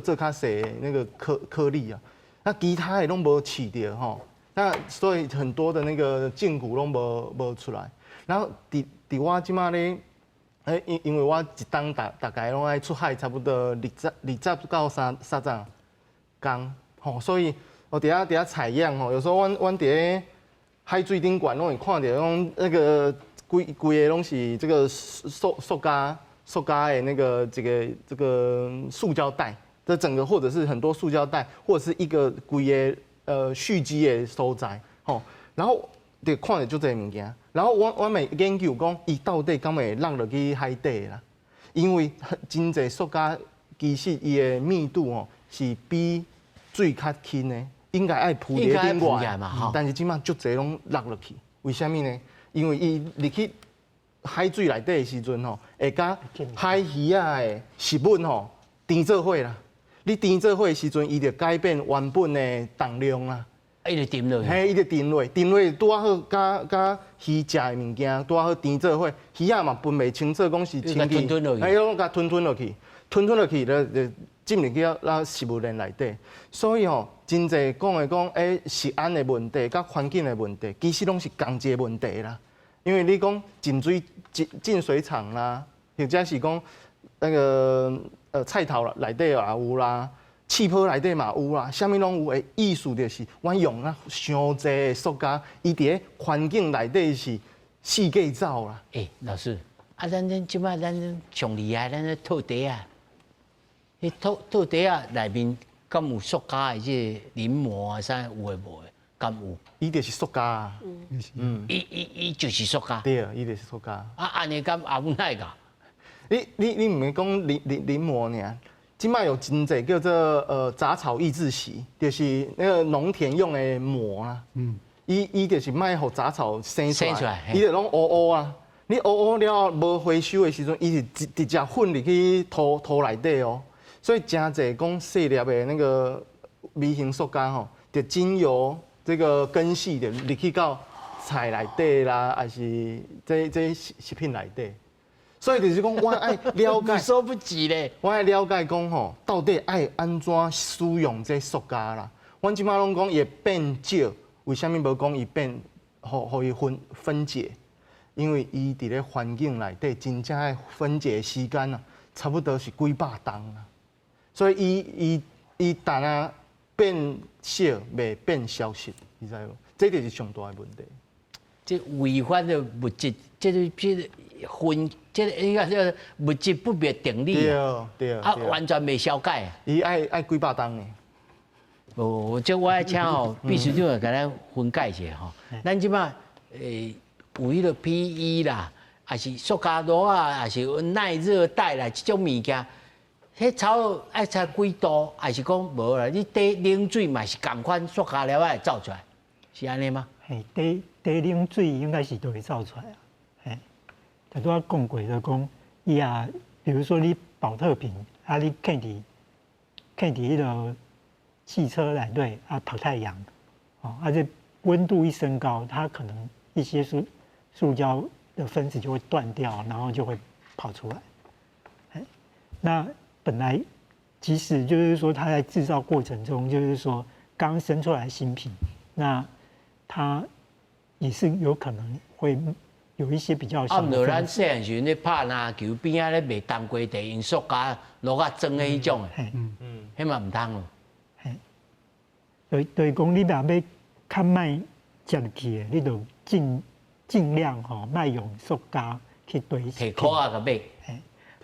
做較細的那個顆粒啊，那其他的攏無試著吼，那所以很多的那個證據攏無出來，然後佇我這馬咧，因為我一冬大概攏愛出海，差不多20到30工，吼，所以我佇遐採樣吼，有時候阮佇咧海水頂懸攏會看著講那個規規个攏是這個塑膠的那個這個塑膠袋，這整個或者是很多塑膠袋，或者是一個規个蓄積的所在，吼，然後就看著足濟物件。然後我嘛研究講，伊到底敢會落落去海底啦？因為真濟塑膠其實伊的密度哦是比水較輕的，應該愛浮佇頂懸嘛。但是這馬足濟攏落落去，為啥物呢？因為伊入去海水內底的時陣吼，會佮海魚仔的食物吼纏做伙啦。你纏做伙的時陣，伊就改變原本的重量啦。伊就沉落去。嘿，伊就沉落，沉落拄仔好，佮魚食的物件拄仔好纏做伙，魚仔嘛分袂清楚，講是清氣，嘿，攏共吞吞落去，吞吞落去，就進入去咱食物鏈內底。所以吼，真濟講的講，食安的問題，佮環境的問題，其實攏是仝一个問題啦。因為你講淨水淨水廠啦，或者是講那個菜頭內底也有啦。氣泡內底嘛有啦，啥物攏有的意思就是，阮用啊傷濟的塑膠，伊佇咧環境內底是四界走啦。欸，老師，啊，咱這擺咱上厲害，咱咧套袋仔，彼套袋仔內面敢有塑膠的這個淋膜啊？啥有的無的？敢有？伊就是塑膠啊。伊就是塑膠。對，伊就是塑膠。啊，按呢敢阿母奈噶？你毋是講淋膜爾？這擺有真濟叫做雜草抑制席，就是那個農田用的膜啦。伊就是莫予雜草生出來，伊就攏烏烏啊。你烏烏了無回收的時陣，伊是直接混入去土內底哦。所以真濟講細粒的那個微型塑膠吼，就經由這個根系的入去到菜內底啦，抑是這食品內底。所以就是講，我愛了解，說不及咧。我愛了解講吼，到底愛按怎使用這塑膠啦？阮這擺攏講伊會變少，為啥物無講伊變，予予伊分解？因為伊佇咧環境內底真正的分解時間啊，差不多是幾百冬啊。所以伊伊伊但啊變少，袂變消失，你知無？這就是上大的問題。這違反的物質，這個這個分，這個應該叫物質不滅定理。對對。啊，完全袂消解。伊愛愛幾百冬呢。無，這我愛請吼，秘書長來共咱分解一下吼。咱這擺有彼個 PE 啦，抑是塑膠袋啊，抑是耐熱袋啦，這種物件，彼炒愛炒幾度，抑是講無啦？你綴冷水嘛是仝款塑膠粒仔會走出來，是按呢嗎？嘿，綴綴冷水應該是都會走出來啊。嘿，頭拄仔講過就講，伊啊，比如說你寶特瓶啊，你囥佇囥佇彼個汽車內底啊，曬太陽，哦，啊這溫度一升高，它可能一些塑膠的分子就會斷掉，然後就會跑出來。那本來即使就是說它在製造過程中，就是說剛生出來新品，那它也是有可能會有一些比較小的分子。啊，毋咱細漢時陣咧拍籃球，邊仔咧賣冬瓜茶，用塑膠籮仔裝的彼種的，彼嘛毋通咯。嘿，對對，講你若欲較莫食入去的，你就盡量吼，莫用塑膠去堆。提箍仔共買。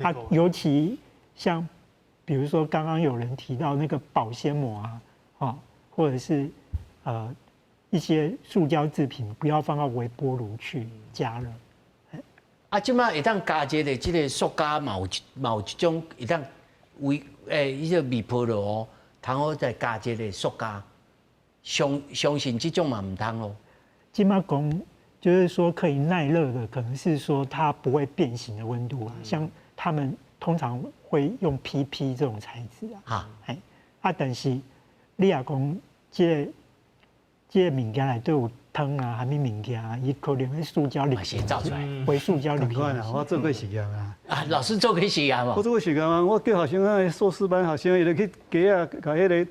啊，尤其像比如說剛剛有人提到那個保鮮膜啊，哦，或者是一些塑膠製品，不要放到微波爐去加熱。啊，這擺會當加熱的這個塑膠嘛有一嘛有一種會當微欸，彼個微波爐通好再加熱的塑膠，相信這種嘛毋通咯。這擺講就是說可以耐熱的，可能是說它不會變形的溫度啊，像他們通常會用 PP 這種材質啊。哎，啊，但是你若講這個這個物件內底有湯啊，啥物物件啊，伊可能彼塑膠入去，走出來，微塑膠入去。啊，我做過實驗啊。啊，老師做過實驗無？我做過實驗啊，我叫學生啊，碩士班學生，伊就去街仔，共彼個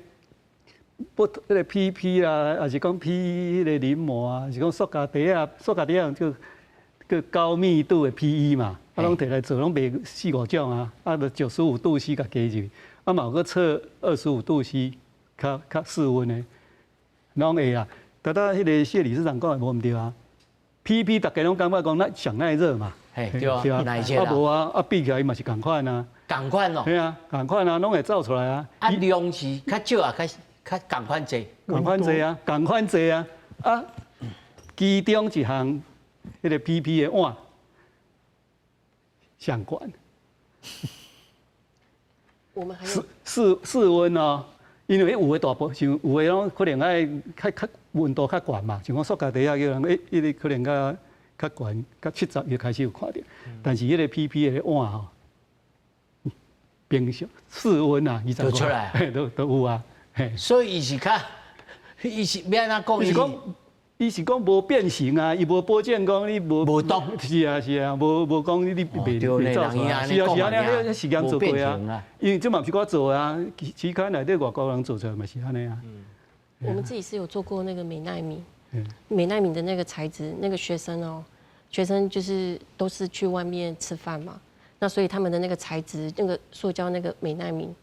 不，彼個 PP 啦，抑是講 PE 彼個淋膜啊，抑是講塑膠袋仔，塑膠袋仔叫叫高密度的 PE 嘛，啊，攏提來做，攏賣四五種啊，啊，就95度C共加入去，啊，嘛有閣測25度C，較較室溫的，攏會啊。拄才彼個謝理事長講的無毋對啊，PP 逐家攏感覺講咱上耐熱嘛，嘿對啊，耐熱啊無啊，啊比起來伊嘛是仝款啊，仝款哦，嘿啊，仝款啊，攏會走出來啊。啊量是較少啊，較較仝款濟，仝款濟啊，仝款濟啊，啊，其中一項彼個 PP 的碗上懸，我們還室溫哦。因為有的大部像有的攏可能愛較較溫度較懸嘛，像講塑膠袋仔叫人欸，彼個可能較較懸，較70就開始有看著。但是彼個 PP 的碗吼，冰箱室溫啊，就出來，都都有啊。所以伊是較，伊是欲按怎講？伊是講，伊是講無變形啊，伊無保證講你無無毒。是啊是啊，無無講你袂袂走出來。是啊是啊，彼彼實驗做過啊。因為這嘛毋是我做啊，期刊內底外國人做出來嘛是按呢啊。我們自己是有做過那個美耐敏，美耐敏的那個材質，那個學生哦，學生就是都是去外面吃飯嘛，那所以他們的那個材質，那個塑膠那個美耐敏，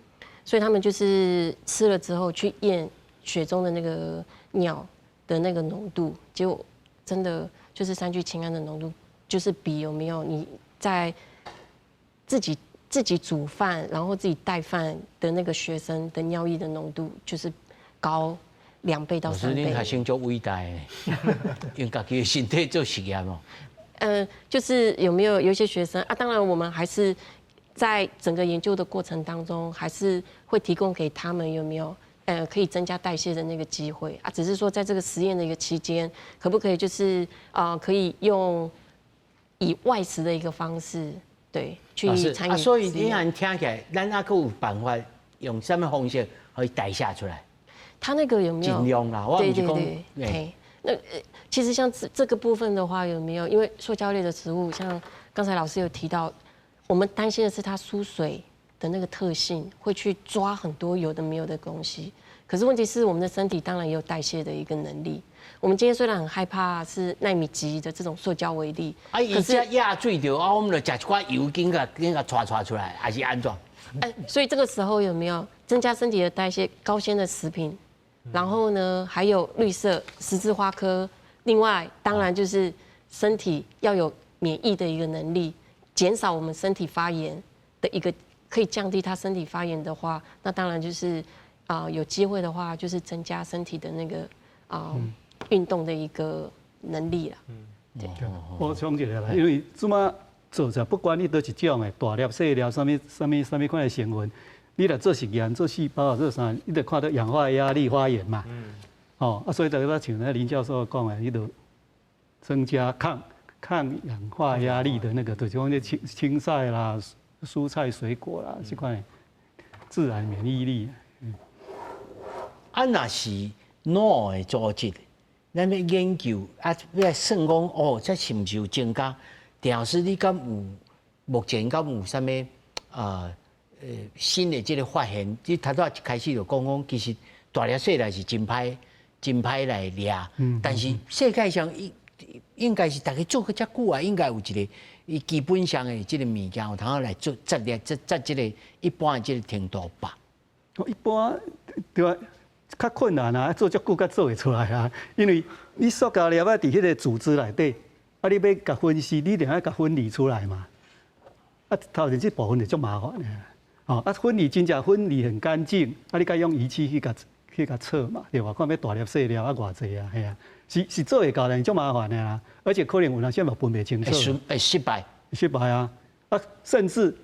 所以他們就是吃了之後去驗血中的那個尿的那個濃度，結果真的就是三聚氰胺的濃度，就是比有沒有你在自己煮飯，然後自己帶飯的那個學生的尿液的濃度，就是高2倍到3倍。老師，恁學生足偉大的，用家己的身體做實驗哦。就是有沒有有一些學生啊？當然，我們還是在整個研究的過程當中，還是會提供給他們有沒有可以增加代謝的那個機會啊？只是說在這個實驗的一個期間，可不可以就是啊，可以用以外食的一個方式，對，去參與。啊，所以你按聽起來，咱猶閣有辦法用啥物方式可以代謝出來？他那個有沒有？盡量啦，我毋是講。對。那其實像這個部分的話，有沒有？因為塑膠類的食物，像剛才老師有提到，我們擔心的是它疏水的那個特性，會去抓很多有的沒有的東西。可是問題是，我們的身體當然也有代謝的一個能力。我們今天雖然很害怕是奈米級的這種塑膠微粒，啊，伊這壓水著啊，我們就食一寡油，緊共掣掣出來，還是按怎？哎，所以這個時候有沒有增加身體的代謝？高纖的食品，然後呢，還有綠色十字花科。另外，當然就是身體要有免疫的一個能力，減少我們身體發炎的一個，可以降低他身體發炎的話，那當然就是啊，有機會的話，就是增加身體的那個啊運動的一個能力啦。對，補充一下啦，因為這馬做者不管你佗一種的大粒、細粒，啥物、啥物、啥物款的成分，你若做實驗、做細胞做啥，你就看到氧化壓力發炎嘛。哦，啊，所以就像那林教授講的，你就增加抗氧化壓力的那個，就是講這青菜啦、蔬菜水果啦，這款自然免疫力。啊，若是腦的組織，咱欲研究啊，欲算講哦，這是毋是有增加？鄭老師，你敢有目前敢有啥物啊？新的這個發現？你頭拄仔一開始就講講，其實大粒細粒是真歹、真歹來掠，但是世界上應該是大家做過遮久啊，應該有一個伊基本上的這個物件有通來做節粒、節節這個一般的這個程度吧？一般對啊。較困難啊，做遮久才做會出來啊。因為你塑膠粒仔佇彼個組織內底，啊，你欲共分析，你一定愛共分離出來嘛。啊，頭前這部分就足麻煩的。哦，啊，分離真正分離很乾淨，啊，你該用儀器去共測嘛，對吧？看欲大粒細粒啊，偌濟啊，嘿啊，是做會到，但是足麻煩的啦。而且可能有當時嘛分袂清楚。會失敗。失敗啊！啊，甚至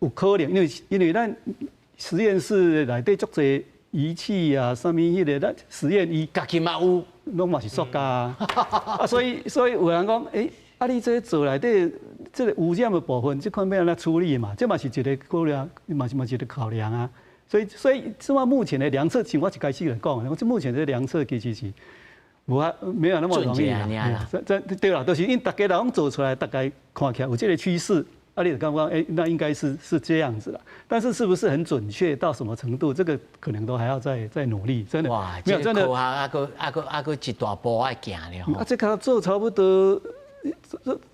有可能，因為咱實驗室內底足濟儀器啊，啥物彼個咱實驗儀，家己嘛有，攏嘛是塑膠啊。啊，所以有人講，欸，啊，你這做內底這個污染的部分，這款欲按怎處理嘛？這嘛是一個考量，嘛是一個考量啊。所以，這麼目前的量測，像我一開始來講，這目前這量測其實是無啊，沒有那麼容易啦。這對啦，就是因大家攏做出來，大概看起來有這個趨勢，啊，你就感覺欸，那應該是這樣子啦。但是是不是很準確到什麼程度，這個可能都還要再努力。真的，哇，沒有真的。科學啊，閣啊閣啊閣一大步愛行了。啊，這個做差不多，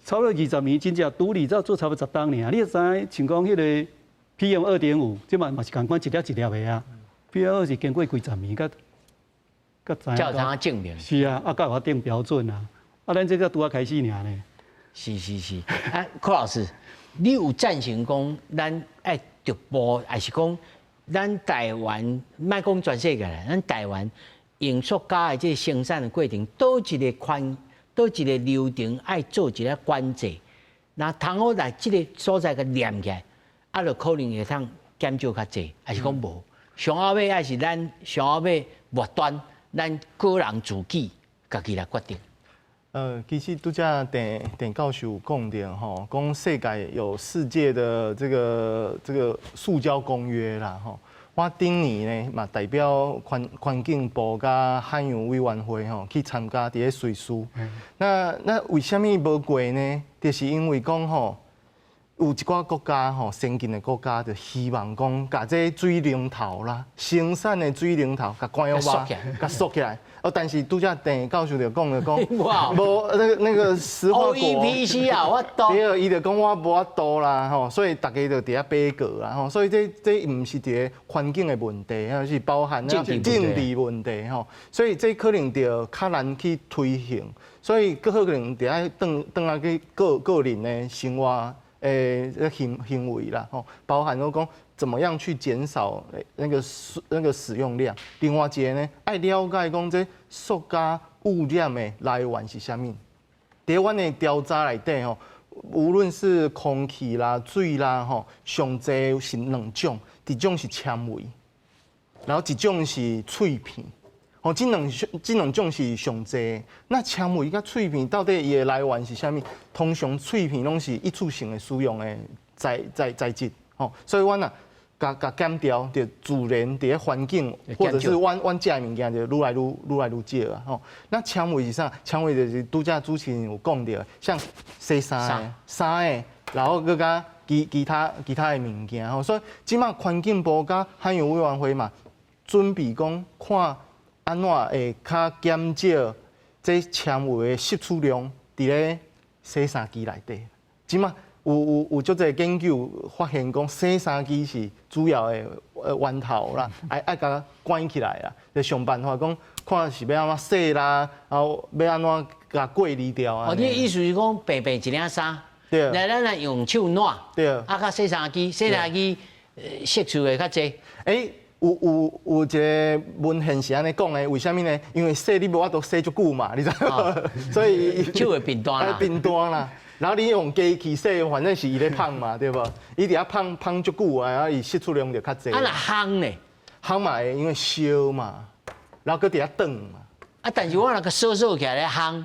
差不多20年，真正獨立才做差不多10冬爾。你會知影，像講彼個 PM 2.5，這嘛是仝款一粒一粒的啊。PM 2是經過幾十年，才知影。才有通證明。是啊，啊，才有法定標準啊。啊，咱這個拄仔開始爾呢。是是是。啊，柯老師，你有贊成講咱愛逐步，還是講咱台灣莫講全世界啦，咱台灣用塑膠的這個生產的過程，佗一個款，佗一個流程愛做一個管制，那通好來這個所在共連起來，啊，就可能會通減少較濟，還是講無？上後尾還是咱上後尾末端，咱個人自己家己來決定。其實拄才鄭教授講著吼，講世界有世界的這個塑膠公約啦吼。我頂年呢嘛代表環境部佮海洋委員會吼去參加佇咧瑞士。那為啥物無過呢？就是因為講吼，有一寡國家吼，先進的國家就希望講，共這水龍頭啦，生產的水龍頭，共關藥共鎖起來。哦，但是拄才鄭教授就講了講，無那個石化國 OEPC 啊，我懂。對，伊就講我無法度啦，吼，所以大家就佇遐比較啦，吼，所以這毋是佇咧環境的問題，而是包含政治問題，吼，所以這可能就較難去推行，所以閣可能得愛轉轉來去個人的生活的行為啦，吼，包含我講怎麼樣去減少那個使用量。另外一個呢，愛了解講這塑膠污染的來源是啥物。佇阮的調查內底吼，無論是空氣啦、水啦，吼，上濟是兩種，一種是纖維，然後一種是脆片。吼，這兩種是上濟。那纖維佮脆片到底伊的來源是啥物？通常脆片攏是一次性的使用的材質，吼，所以阮啊，共共減掉，就自然佇咧環境，或者是阮食的物件就愈來愈愈來愈少啊！吼，那纖維是啥？纖維就是拄才主持人有講著，像洗衫的、衫的，然後閣佮其他的物件吼。所以這馬環境部佮海洋委員會嘛，準備講看按怎會較減少這纖維的攝取量佇咧洗衫機內底。這馬有足濟研究發現講，洗衫機是主要的源頭啦，愛共關起來啦，就想辦法講看是欲按怎洗啦，然後欲按怎共過濾掉啊。哦，你的意思是講白白一領衫，來咱來用手挼，啊，佮洗衫機，洗衫機攝取的較濟。欸，有一个文獻是按呢講的，為啥物呢？因為洗你無法度洗足久嘛，你知無？所以手會變大啦。變大啦。然後你用機器洗，反正是伊咧麭嘛，對無？伊佇遐麭麭足久啊，然後伊釋出量就較濟。啊，若烘呢？烘嘛會因為燒嘛，然後閣佇遐轉嘛。啊，但是我若閣掃掃起來咧烘，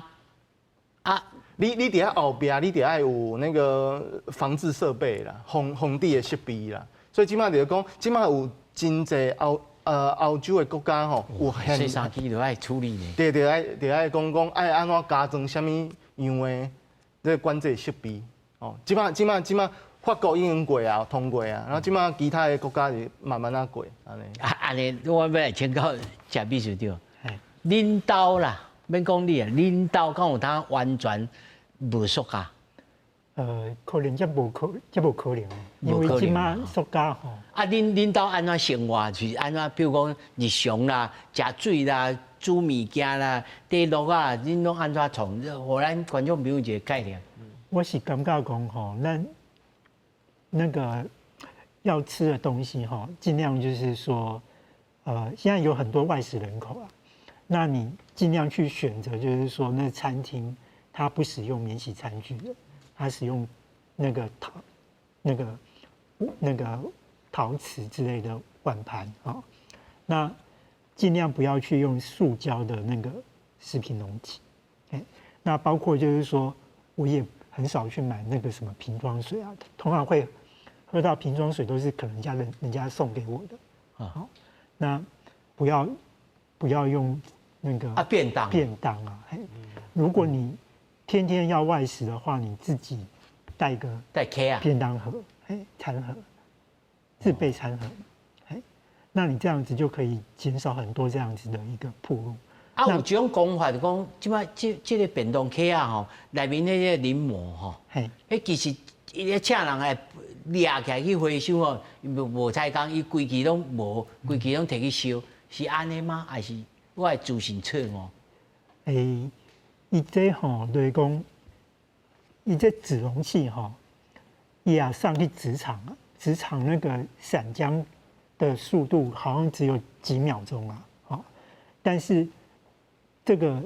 啊，你佇遐後壁，你得愛有那個防治設備啦，防止的設備啦。所以這馬就是講，這馬有真濟歐洲的國家吼，有洗衫機就愛處理呢。對對，愛就愛講講愛按怎加裝啥物樣的這個管制設備。哦，這馬法國已經過啊，通過啊，然後這馬其他的國家是慢慢仔過，按呢。啊，按呢，我欲來請教謝秘書長，恁兜啦，免講你啊，恁兜敢有通完全無塑膠？可能這無可能，因為這馬塑膠吼。啊，恁兜按怎生活？就是按怎，比如講日常啦、食水啦、煮物件啦、底落啊，恁攏按怎創？予咱觀眾朋友一個概念。我是感覺講吼，咱那個要吃的東西吼，盡量就是說，現在有很多外食人口啊，那你盡量去選擇，就是說那餐廳它不使用免洗餐具的。它使用那個那個陶瓷之類的碗盤啊，那盡量不要去用塑膠的那個食品容器。哎，那包括就是說，我也很少去買那個什麼瓶裝水啊，通常會喝到瓶裝水都是可能人家送給我的。好，那不要用那個啊便當便當啊。如果你天天要外食的話，你自己帶個帶盒啊便當盒，哎，餐盒，自備餐盒，哎，那你這樣子就可以減少很多這樣子的一個暴露。啊，有一種講法就講，這擺這個便當盒仔吼，內面彼個淋膜吼，彼其實伊咧請人來掠起來去回收吼，無彩工，伊規氣攏無，規氣攏提去燒，是按呢嗎？還是我的資訊錯誤？欸，伊這吼就是講，伊這紙容器吼，伊也送去紙廠啊，紙廠那個散漿的速度好像只有幾秒鐘啊，好，但是這個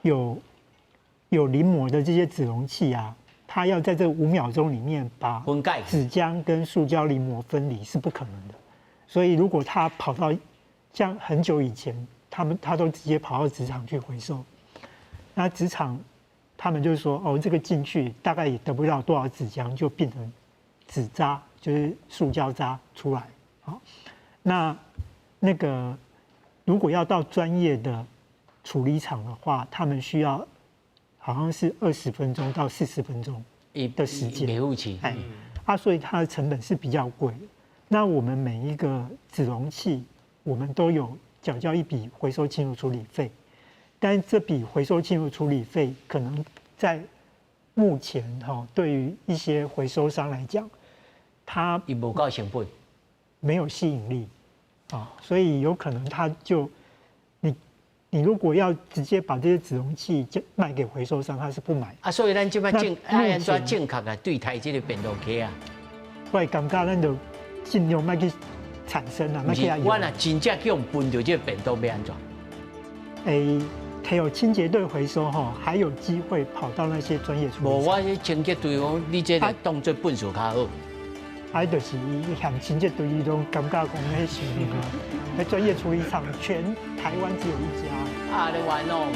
有淋膜的這些紙容器啊，它要在這5秒鐘裡面把分解紙漿跟塑膠淋膜分離是不可能的，所以如果它跑到像很久以前，他都直接跑到紙廠去回收，那紙廠他們就說哦，這個進去大概也得不到多少紙漿，就變成紙渣，就是塑膠渣出來。好，那個如果要到專業的處理廠的話，他們需要好像是20分鐘到40分鐘的時間。哎，啊，所以它的成本是比較貴的。那我們每一個紙容器，我們都有繳交一筆回收清除處理費，但這筆回收清除處理費可能在目前哈，對於一些回收商來講，它伊無夠成本，沒有吸引力啊，所以有可能他就你如果要直接把這些紙容器賣給回收商，他是不買。啊，所以咱這擺正愛按怎正確來對待這個便當盒啊？我感覺咱就盡量莫去產生啊，毋是，我若真正去予分著這個便當欲按怎？欸，提予清潔隊回收吼，還有機會跑到那些專業處理。無，我清潔隊講，你這個當做糞埽較好。啊，就是伊嫌清潔隊伊攏感覺講彼傷那個，專業處理廠全台灣只有一家。啊，你玩弄。